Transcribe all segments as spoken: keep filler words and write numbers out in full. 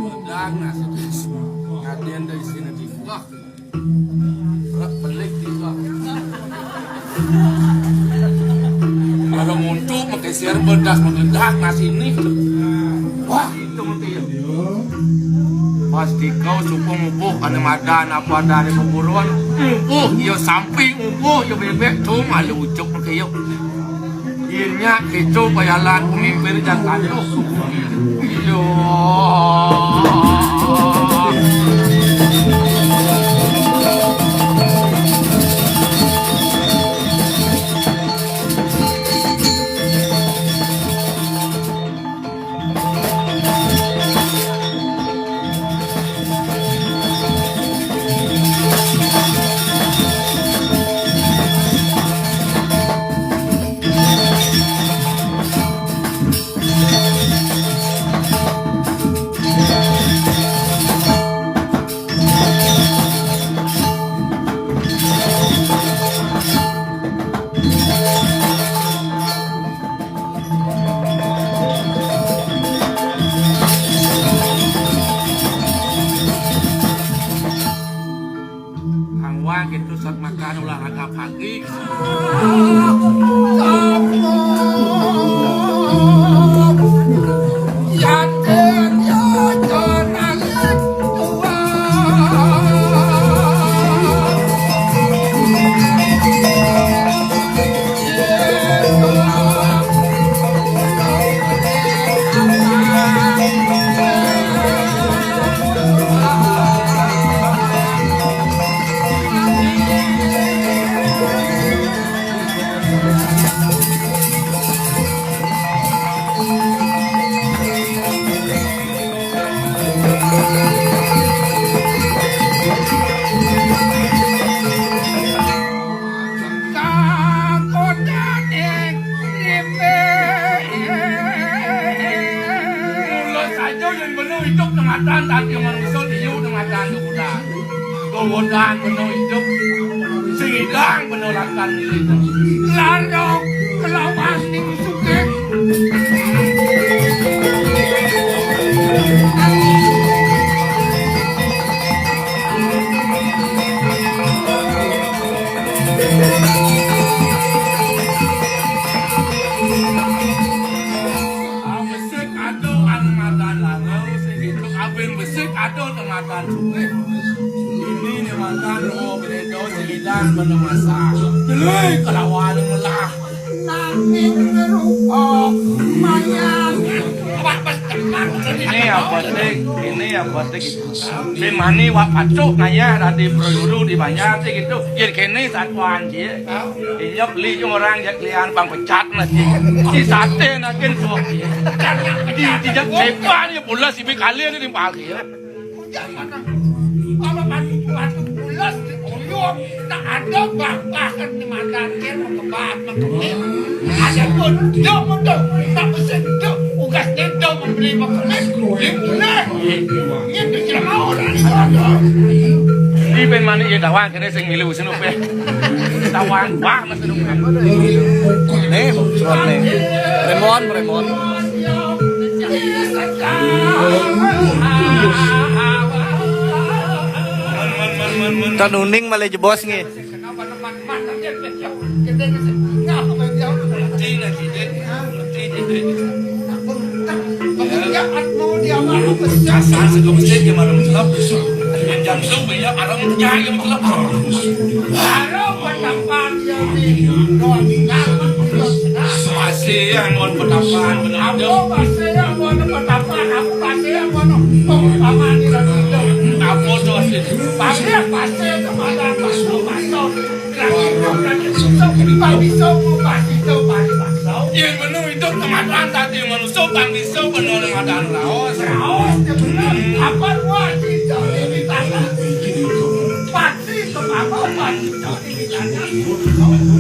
Undang nasi tis. Ngadian dari sini di. Wah. Rek pelik di. Wah. Kalau nguntuk pakai siar bedas meledak nasi ini. Wah, itu mesti ya. Pas dikau suku ngubuh ane madan apa ada di kuburan. Ngubuh, ya samping ngubuh, ya bebek tuh malu ucuk mesti ya. Inya itu bayalan pemimpin jangan tuh. Iya. Angwa gitu saat makan olahraga pagi. Mula saja yang benar hidup dengan matan, tapi manusia dia dengan matan tu budak. Kemudian benar hidup, singidang benar lakukan diri. Lalu kelawas di suke. Besik ada anu makan lalu, sing itu abin besik ada temakan suke. Ini ni makan roh gereja sing idang benar masak. Jelui kelawan melah. Nanging rupa mayang. Ini apa sih? Ini apa sih gitu? Sing mani wak pacuk ngayah dadi prayuru di banjar sih gitu. Yen kene satuan cie. Iya beli jung orang jak lian bang pecat na cie. Si sate na kin suak cie. Di dijak sepan ya pula si bikali ni di pagi ya. Ujar mana? Apa batu batu pulas di uyuh tak ada bangkahan di mata dia mau kebas mau kebas. Ada pun dia mutu tak mesin dia ugas dia dia membeli makan di mulai. Ini tu kira mau orang orang. Di pen mani ye tawang kene sing milu sinu pe. Tawang wah masih nunggu. Nih, surat nih. Remon, remon. Tan uning malah jebos nggih. Kasar sego masjid ya malam gelap. Jam sung ya arang ya gelap. Masih yang mau petapan benar. Apa masih yang mau petapan? Apa masih yang mau petapan? Apa tuh sih? Pasti pasti kemana masuk masuk. Yang bener itu kematian tadi manusia, bang bisa bener matan raos. Raos ya bener. Apa gua cinta ini tanah? Pasti kemana pasti.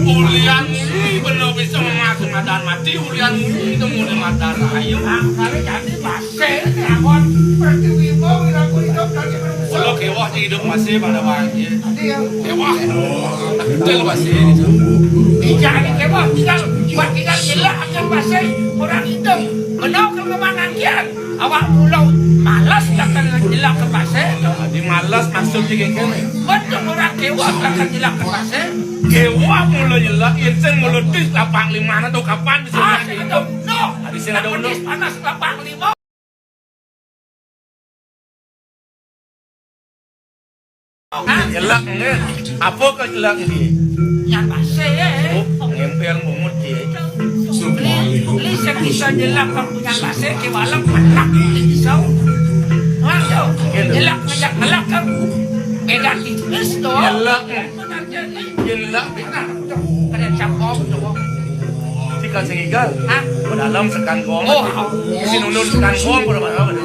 Ulian muli bener bisa memakai madan mati, ulian muli itu muli madan rahayu. Angkara jadi masih, awan pertiwi mau wiraku hidup dari manusia. Kalau kewah di hidup masih pada bahagia. Tadi ya. Kewah. Betul masih gitu. Ijani kewah, tinggal, buat tinggal gila akan masih orang hidup. Benar ke kemana kian? Awak mula malas takkan nyelak ke pasir. Di malas maksud dia kene. Betul orang kewah takkan nyelak ke pasir. Kewah mula nyelak, inseng mula tis lapak lima na tu kapan bisa Ah, nyelak sini itu? No. Di sini ada unduk. Panas lapak lima. Nyelak nggih. Apa ke nyelak nggih? Yang pasir ya. Oh, ngempel mungut dia. Beli, beli sekitar nyelak kan punya pasir ke walau melak di pisau. Waduh, nyelak ngejak melak kan. Beda tipis tuh. Nyelak. Nyelak. Benar. Kena cap om tuh. Tikan sing igal. Hah? Dalam sekan gong. Oh, sini ulun sekan gong pada pada.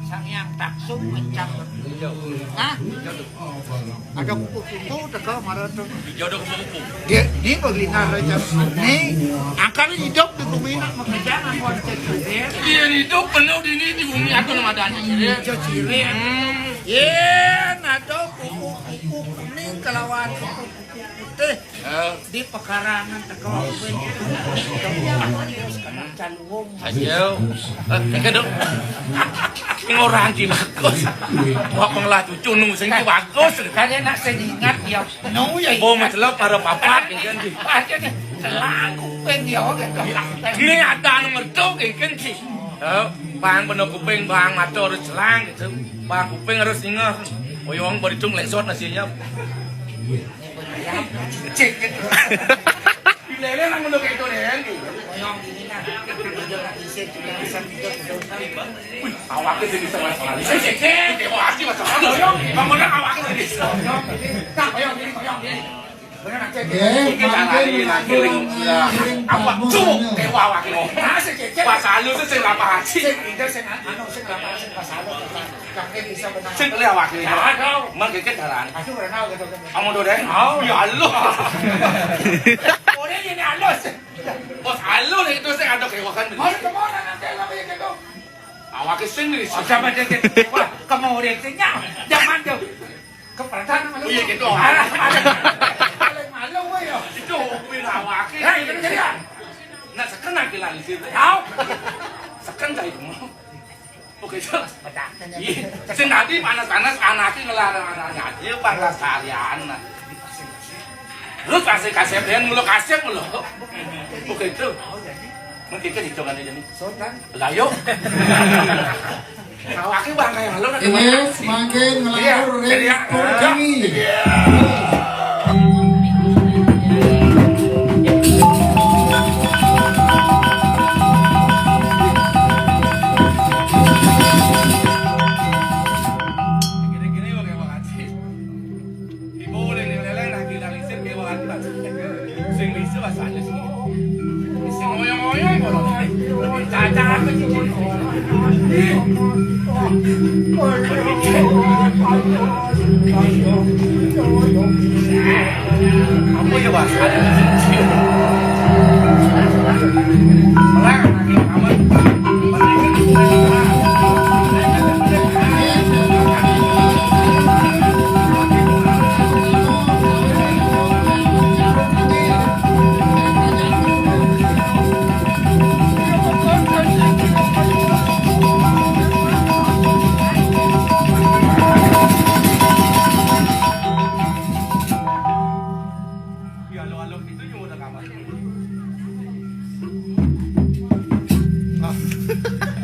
Sang Hyang Taksum mencap. Hah? Ada kupu-kupu teka marah tu. Jodoh kupu-kupu. Dia ni berlina raja ni. Angkal hidup di bumi nak mengejar aku ada cerita. Iya, hidup penuh di ni, di bumi aku nama ada anak cirit. Cirit. Hmm. Iya, ada kupu-kupu kuning kelawan kupu-kupu putih. Ya. Di pekarangan teko kuwi. Kena calung. Ayo. Eh, teka dong. Ngorang ki bagus. Wah, pengelah cucu nu sing ki bagus. Kaya nak sing ingat ya. Nu ya. Bo macelok para papat kan ki. Aja nih. Selaku ping ya. Ini ada anu mertu ki kan sih. Ya, bang bener kuping, bang mata harus selang gitu. Bang kuping harus ingat. Oyong beritung lesot nasinya. Cek gitu. Lele nang ngono kayak itu deh. Wih, awaknya jadi sama sekali. Cek, cek, cek. Wah, asli, Mas. Oyong, bangunan awaknya jadi. Nah, oyong, gini, oyong, gini. Bener, cek, cek. Eh, mangkin lagi, lagi, lagi, lagi, apa? Cuk, kayak awaknya ngomong. Nah, cek, cek, cek. Pas halus, cek, apa, cek? Cek, itu, cek, anu, cek, apa, cek, pas halus, pas halus. Sing kelih awake iki. Mang geget jalan. Aduh, ora tau gitu. Amun to, Dek. Oh. Ya Allah. Ora ini halus. Bos halus itu sing ada kewakan. Mau kemana nanti lama ya gitu? Awake sing nih. Aja macam gitu. Wah, kamu ora sing nyak. Jangan tuh. Kepercayaan malu. Oh, iya gitu. Alah, alah. Paling malu gue ya. Itu kuwi awake. Hei, itu jadi ya. Nak sekenak kilan sih. Tahu. Seken kayak mau. Oke, Cok. Iya. Sing tadi panas-panas anaknya ngelarang anaknya aja, Bang, lestarian. Lu kasih kasih dia, mulu kasih mulu. Oke, itu. Mungkin kan hitungannya jadi. Sultan. Lah, yuk. Awaknya, Bang, kayak lu nanti. Ini semakin melantur. Iya, jadi ya. Iya.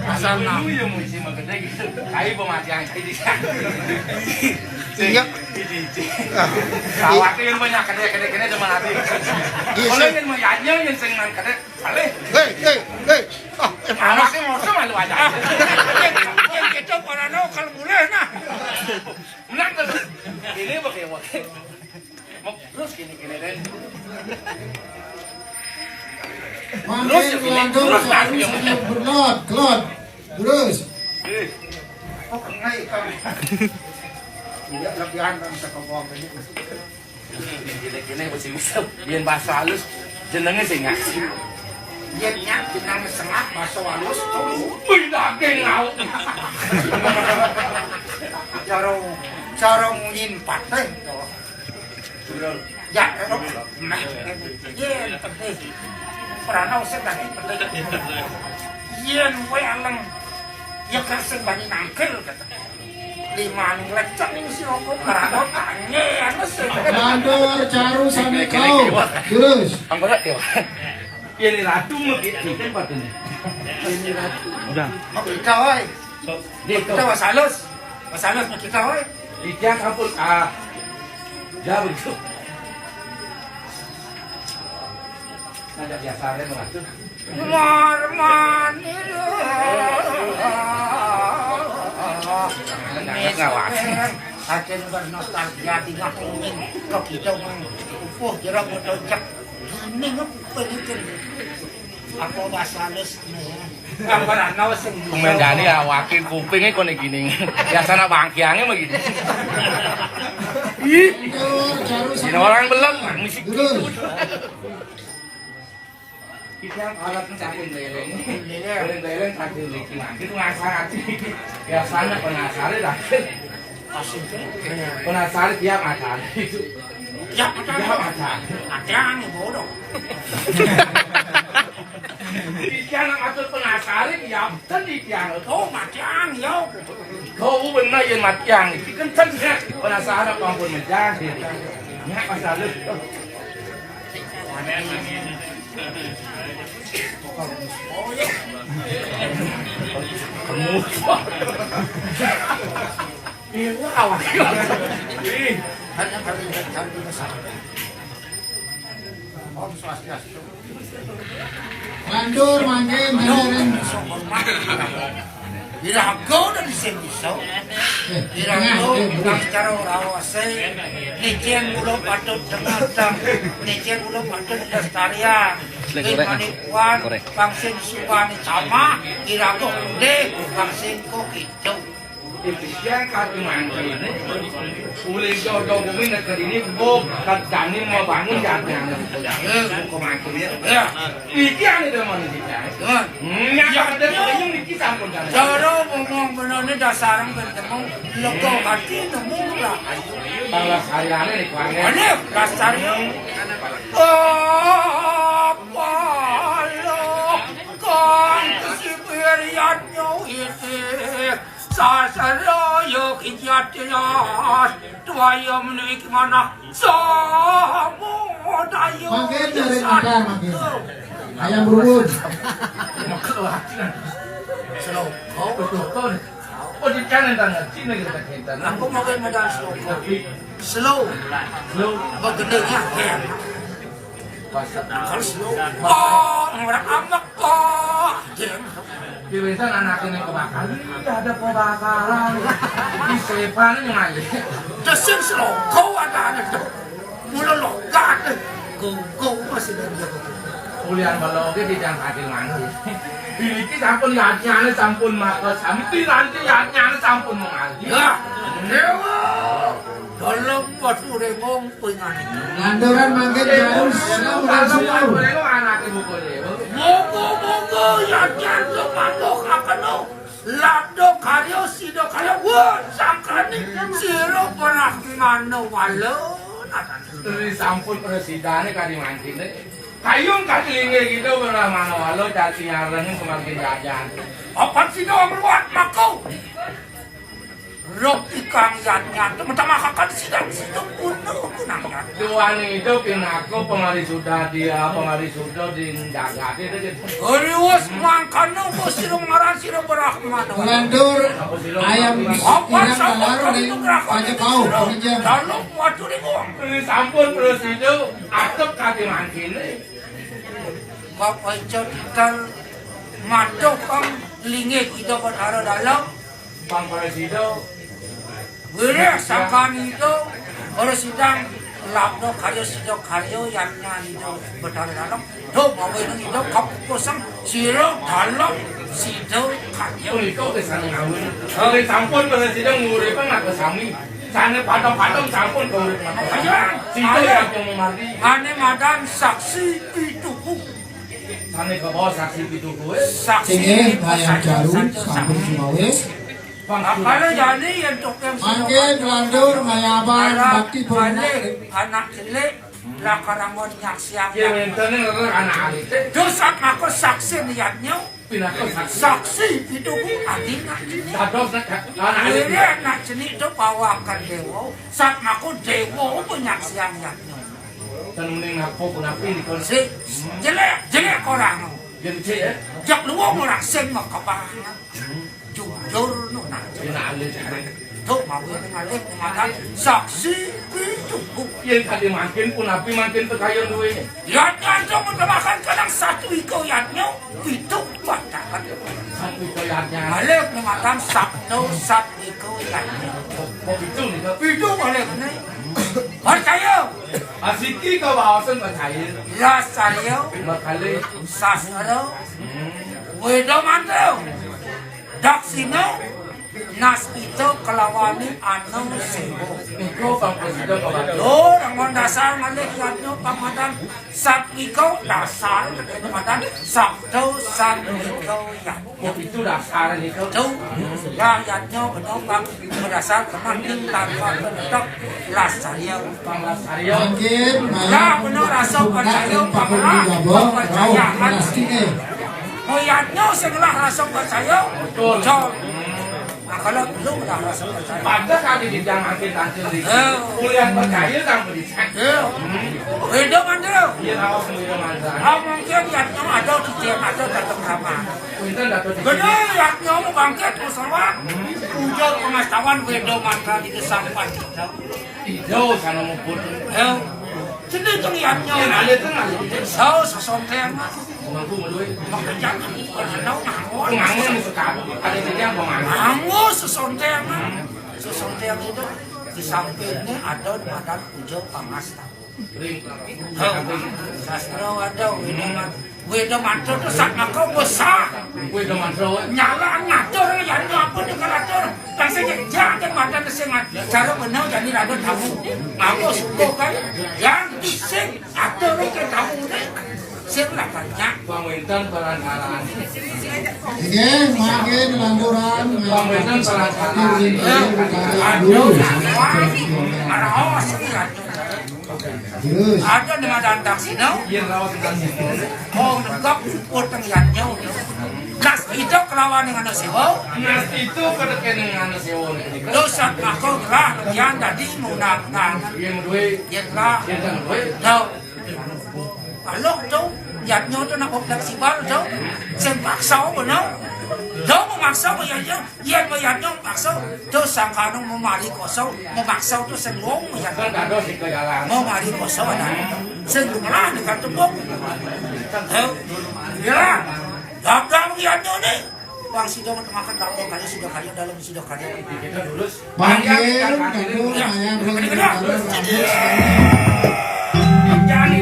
Asal nang. Iya, mau isi mah gede gitu. Kayak pematian kayak di sana. Iya. Awaknya yang banyak gede, gede, gede, teman hati. Iya, kalau sih. Yang banyak yang sing nang gede, balik. Hei, hei, hei. Ah, eh, panas. Awaknya mau malu aja. Yang, yang kita para no kalau boleh, nah. Menang tuh. Ini pakai, pakai. Terus gini, gini deh. Mangkin terus ya, gini. Terus, nah, terus, gini. Bernot, kelot. Terus. Eh. Oh, kenai kamu. Iya, lebihan kan sekobong ini. Gini, gini, gini, mesti bisa. Biar bahasa halus, jenenge sing ngaji. Yen nyak jeneng sengak basa halus, tuh. Wih, daging lauk. Cara, cara munyin pateh, to. Ya, nah, yen pedih. Prana usah daging pedih. Yen kowe aleng, ya kresek bani nangkil, kata. Lima ning lecek ning sira kok, prana tanye, anu sih. Mandor caru sami kau. Terus. Angkara ya. Yen ratu mesti kan patene. Yen ratu. Udah. Mau kita, woi. Gitu. Kita wasalus. Wasalus mau kita, woi. Iki ampun, ah. Ya begitu. Ada biasa aja, Mas. Marmani. Akhirnya bernostalgia tinggal kuning. Kok kita, Mang? Upuh, jeruk, botol cek. Gini, ngepel itu. Apa bahasa halus, ya? Gambaran nawa sing bisa. Pemendane awake kupinge kok nek gini. Biasane bangkiange mah gini. Ih. Ini orang belum, mesti terus. Kita alat cacing leleng. Leleng. Leleng cacing leleng. Itu ngasar ati. Biasanya penasar dah. Penasar dia makan. Ya, makan. Dia makan. Makan, bodoh. Iki anak atur penasare ya ten iki anak. Oh, matiang ya. Kau bener yen matiang iki kenceng ya. Penasare ampun mejang. Ya masalah. Oh, ya. Kamu. Iya, awak. Ih. Hanya kali, kali besar. Om Swastiastu. Mandor mangkin hadirin. Irago udah dising iso. Irago kang cara rawase. Niki yen kula patut dengatang. Niki yen kula patut lestarian. Ing manikuan kang sing suwani sama, irago nggih kang sing kok ijo. Iki siang kaki mangkene. Uli jodo kuwi negeri ini, mbok kadane mau bangun jatah. Eh, kok mangkene ya? Ya. Iki ane demen iki, Cak. Ya. Nyak ada yang iki sampun kan. Cara ngomong benane dasarem ketemu, lega ati nemu lah. Bang Lestariane niku angel. Ane, Lestari. Apa lo kang kesipirian nyawiti? Sasana ya kijatilas, tuwaya menuwi manah samudaya. Mangkin dari Mekar, mangkin. Ayam beruang. Slow. Oh, betul. Oh, di kanan tangan. Sini kita kita. Aku mau kayak modal slow. Slow. Slow. Begendeng ya. Kalau slow. Oh, orang amak. Oh, Diwisan anak ini kebakaran. Iya, ada kebakaran. Di sepan ini aja. Desin selongko ada anak tuh. Mula logat. Kongko masih dari dia. Kuliah bala oge di jang hasil mangke. Iki sampun yadnyane sampun maka sampi nanti yadnyane sampun mengaji. Ya, dewa. Dalam watu rengong pengani. Landuran mangkin jauh, selamat dan syukur. Anake buku dewa. Monggo, monggo, yadnyan kemantuk akeno. Labda karya, sida karya, wah, sangkani sira Brahmana wala. Ri sampun prasidane kadi mangkene. Kayung kadi linggih kita Brahmana wala, jati nyarengin kemargin jajan. Apan sida ngruat mako. Roh ikang yadnyan, temetamahakan sidang sida guna gunangan. Duane itu pinaka pamarisuda dia, pamarisuda di jagat itu. Riwes mangkana uga sira ngaran sira Brahmana. Lantur ayam irang lalar ning Pajak Bau, kerja. Dalam watu ribuan. Sampun prasida atep kaki mangkene. Bapak Ijo tital matuh kang linggih Ida Betara Dalam. Pang prasida. Wiréh sangkan Ida, ora sidang labda karya sida karya yadnyan Ida Betara Dalam. Duh, mawinan Ida kapupusang sira dalam sida karya. Punika gesane ngawin. Oleh sampun prasida nguripan maka sami. Sane padam-padam sampun kauripan maka sami. Ayo, sida ayo. Yang memardi. Ane madan saksi pituhu. Sane kabawa saksi pituhu, eh. Saksi. Inggih, Mayang Jaru sampun sumawis. Akala jani yen tokeng mangke nglantur ngayaban bakti anak, anak cilik, lakarangon nyaksiang. Yen wenten ngerer anak alit. Dosa maka saksi yadnya. Pinaka saksi. Saksi pituhu adi nak cilik. Dados nak anak alit. Yen nak cilik to pawakan dewa, sat maka dewa penyaksian yadnya. Ten mending ngaku punapi dikon. Si, jelek, jelek orang. Yen cek, ya. Jak luwung orang sing makabangan. Jujur no nak. Yen alit. Tuh, mau yang ngalih pemadan saksi pituhu. Yen kadi mangkin punapi mangkin pekayon duwe. Yadnya itu menamakan kadang satu iko yadnya, pitu batakan. Satu iko yadnya. Ngalih pemadan satu, satu iko yadnya. Kok pitu nih, Kak? Pitu ngalih nih. Percaya. Asiki kawaosan percaya. Lasarya. Bakale. Sastra. Hmm. Weda mantra. Daksina. Naspita kelawane anu sewa. Nika pang prasida kawaosan. Lho, rangon dasar malih yadnya pamadan satwika dasar, pamadan sabda satwika yadnya. Oh, itu dasar nika. Tuh, ya yadnya bener pang berdasar kemah ning tanpa penetap lasarya. Pang lasarya. Mungkin ya, bener rasa percaya, pang lah, kepercayaan. Oh, yadnya sing lah rasa percaya. Betul. Betul. Nah, kalau belum lah rasa percaya. Pantes kali di jang akhir tancil di. Eh. Kuliah percaya kan beli. Eh. Weda mantra. Iya, raos weda mantra. Ah, mungkin yadnya ada di dia, ada datang ramah. Pinten datang di. Gede yadnya mau bangkit, mau sama. Hmm. Ujar pengastawan weda mantra di kesampan kita. Ijo sana muput. Eh. Sini tuh yadnya. Iya, ngalir tuh, ngalir. Saus sesontean. Mampu meduwe. Makanya, kalau tahu nganggur. Nganggur nih, suka. Ada yang ngomong. Nganggur sesontean. Sesontean itu di sampingnya ada madan puja pangasta. Ring. Oh, sastra ada, weda mantra. Weda mantra itu sat maka besar. Weda mantra. Nyala ngatur yang apa dengan atur. Yang sing jaga madan sing cara benar jadi ada tamu. Aku suka kan. Yang sing atur ke tamu deh. Sing lah banyak. Pamerintahan perantaraan. Nggih, mangke lanturan. Pamerintahan perantaraan. Aduh, ada awas nih, aduh. Terus. Ada di madan taksina. Iya, raos taksina. Oh, negak utang yadnya. Naspita kelawan dengan sewa. Naspita pada kene dengan sewa. Dosa maka gelah yang tadi mengundang. Iya, meduwe. Iya, gelah. Iya, meduwe. Tahu. Kalau tu, yadnya tu nak fleksibel tu. Sing paksa benar. Tu memaksa ya, ya. Yen yadnya maksa, tu sangkana memari koso, memaksa tu sing wong yadnya. Kan dados ika jalan. Memari koso ada. Sing ngelah ni kan tepuk. Eh, ya. Dagang yadnya ni. Bang sida ngetemaken dakwah kaya sida kaya dalam sida kaya. Kita lurus. Panggil, panggil, ya. Panggil, panggil, panggil. Jangan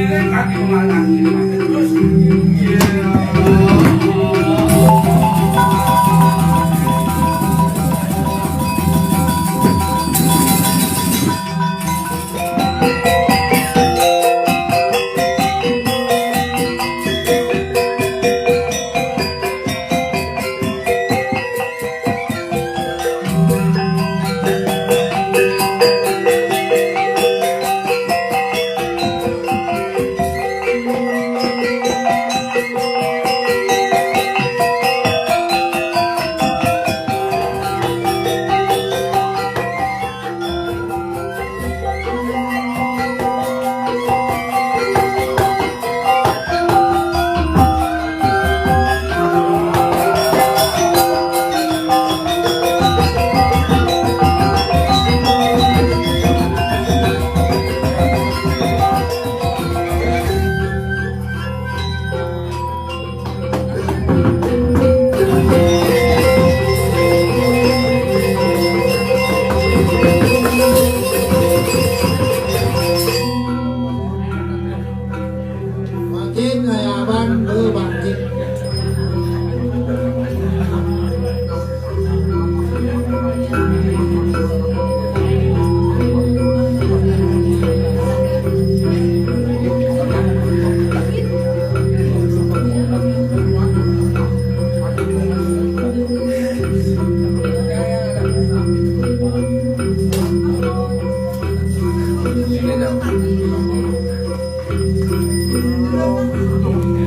Bangkit, ayaban, bangkit.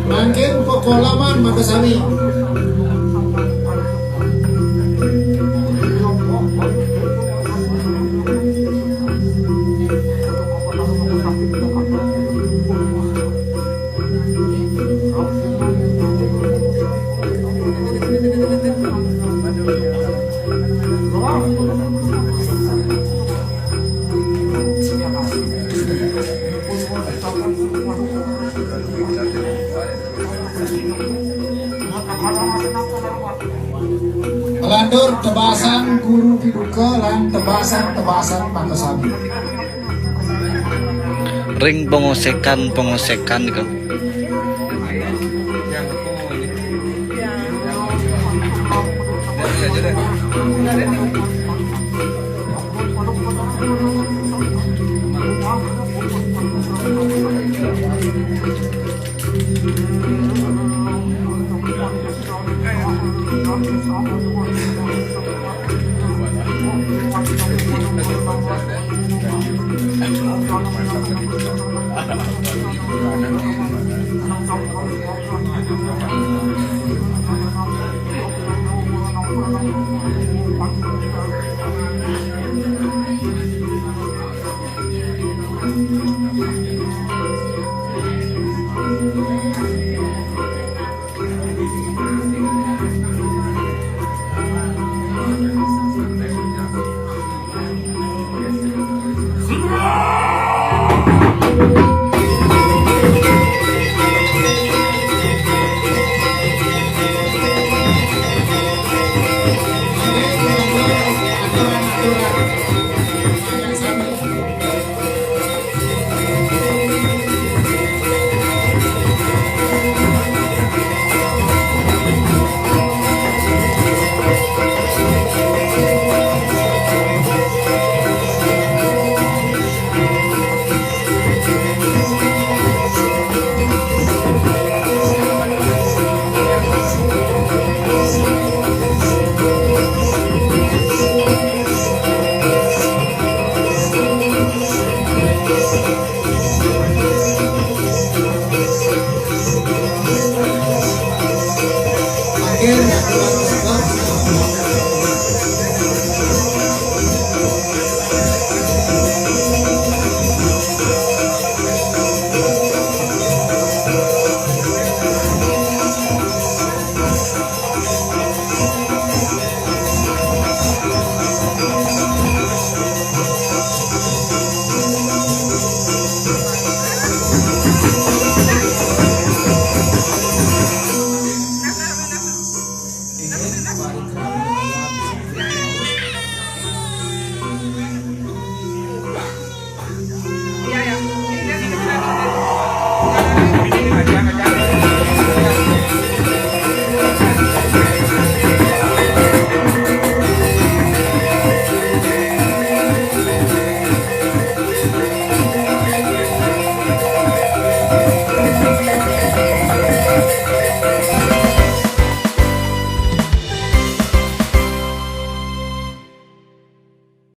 Mangkin pokolaman makasami. Lantur tebasan guru piduka lan tebasan-tebasan makasami. Ring pengosekan-pengosekan niku.